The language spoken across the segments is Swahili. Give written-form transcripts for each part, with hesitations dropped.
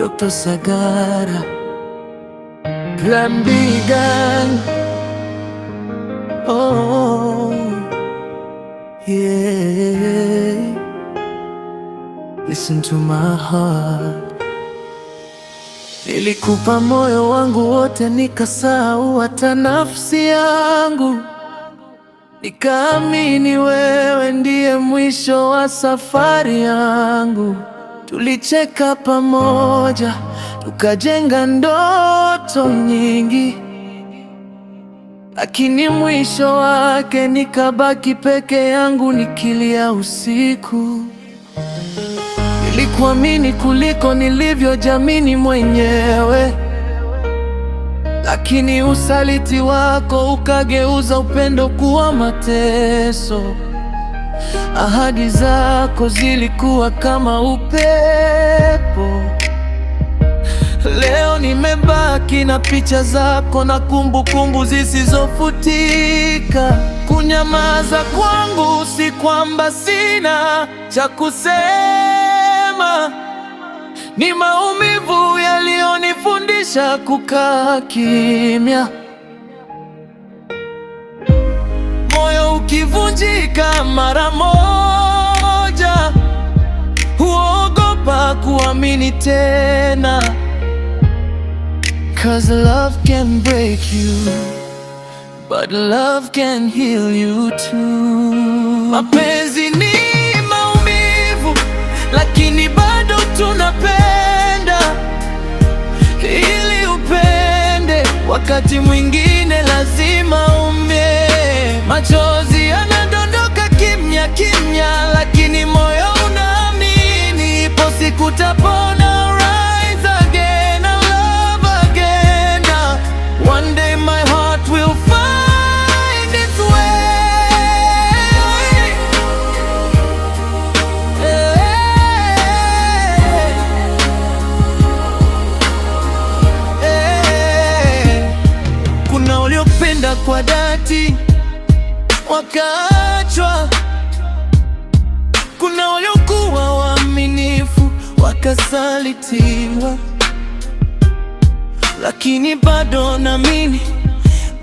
Dr. Sagara, Plan B Gang. Oh, yeah. Listen to my heart. Nilikupa moyo wangu wote, nikasahau hata nafsi yangu, nikaamini wewe ndiye mwisho wa safari yangu. Tulicheka pamoja, tukajenga ndoto nyingi, lakini mwisho wake nikabaki peke yangu nikilia usiku. Nilikuamini kuliko nilivyojiamini mwenyewe, lakini usaliti wako ukageuza upendo kuwa mateso. Ahadi zako zilikuwa kama upepo. Leo nimebaki na picha zako na kumbukumbu zisizofutika. Kunyamaza kwangu si kwamba sina cha kusema, ni maumivu yaliyonifundisha kukaa kimya. Moyo ukivunjika mara moja, huogopa kuamini tena. 'Cause love can break you, but love can heal you too. Mapenzi ni maumivu, lakini bado tunapenda. Ili upende, wakati mwingine lazima umie. Machozi yanadondoka kimya kimya, lakini moyo unaamini ipo siku utapona. Rise again and love again. One day my heart will find its way. Hey, hey. Kuna waliopenda kwa dhati wakaachwa, kuna waliokuwa waaminifu wakasalitiwa, lakini bado naamini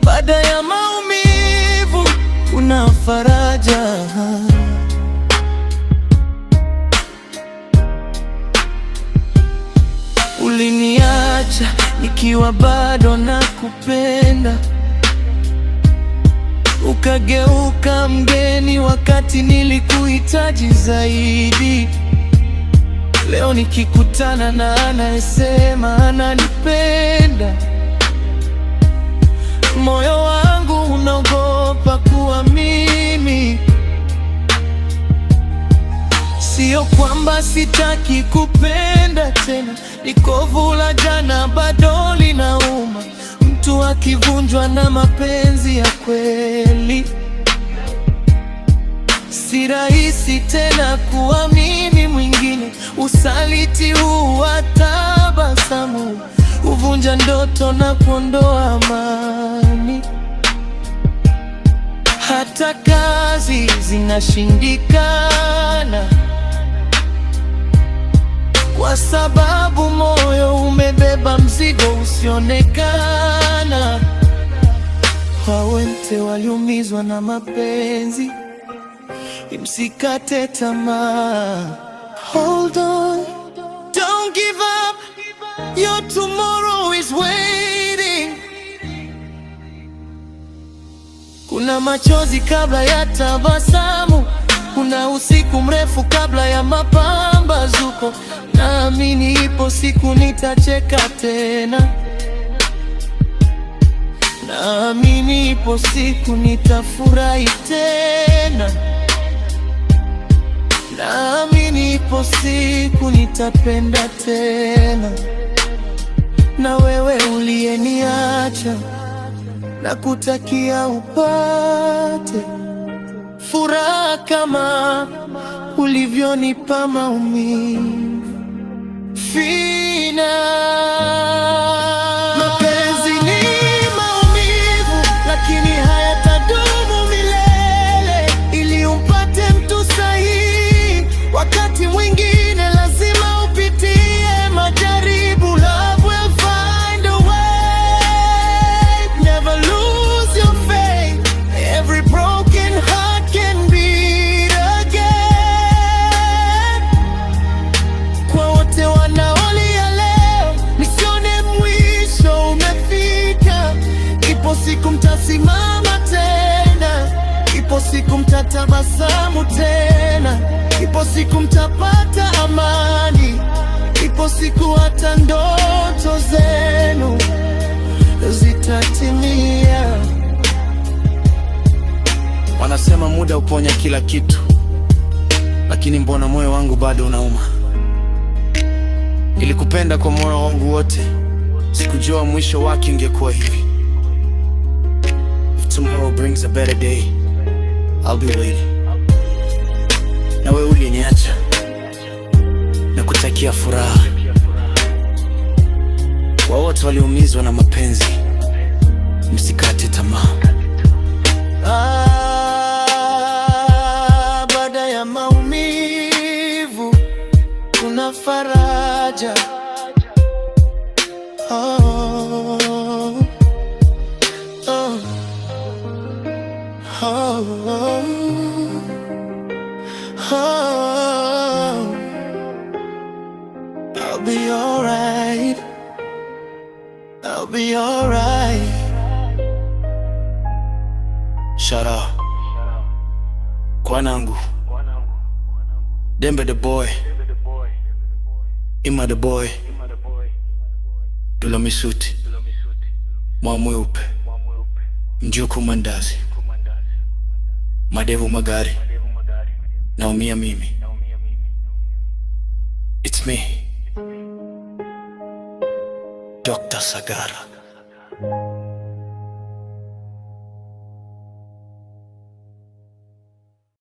baada ya maumivu kuna faraja. Uliniacha nikiwa bado nakupenda, ukageuka mgeni wakati nilikuhitaji zaidi. Leo nikikutana na anayesema ananipenda, moyo wangu unaogopa kuamini. Sio kwamba sitaki kupenda tena, ni kovu la jana bado linauma. Mtu akivunjwa na mapenzi ya kweli, si rahisi tena kuamini mwingine. Usaliti huu wa tabasamu huvunja ndoto na kuondoa amani. Hata kazi zinashindikana kwa sababu moyo umebeba mzigo usionekana. Wote waliumizwa na mapenzi, msikate tamaa. Hold on, don't give up, your tomorrow is waiting. Kuna machozi kabla ya tabasamu, kuna usiku mrefu kabla ya mapambazuko. Naamini ipo siku nitacheka tena, naamini ipo siku nitafurahi tena, naamini ipo siku nitapenda tena. Na wewe uliyeniacha, nakutakia upate furaha kama ulivyonipa maumivu. Fina. Mapenzi ni maumivu, lakini hayatadumu milele. Ili umpate mtu sahihi, wakati mwingine lazima upitie majaribu. mtasimama tena. Ipo siku mtatabasamu tena. Ipo siku mtapata amani. Ipo siku hata ndoto zenu zitatimia. Wanasema muda huponya kila kitu, lakini mbona moyo wangu bado unauma? Nilikupenda kwa moyo wangu wote, sikujua mwisho wake ingekuwa hivi. If tomorrow brings a better day, I'll be waiting. Na wewe uliniacha, nakutakia furaha. Kwa wote walioumizwa na mapenzi, msikate tamaa. Ah, baada ya maumivu kuna faraja. Oh, oh, oh, oh. I'll be alright. I'll be alright. Shout out Kwanangu, Dembe the boy, Ima the boy, Dula Misuti, Mwamweupe, Mjuku Mandazi, Madevu Magari, naumia mimi. It's me, Dr. Sagara.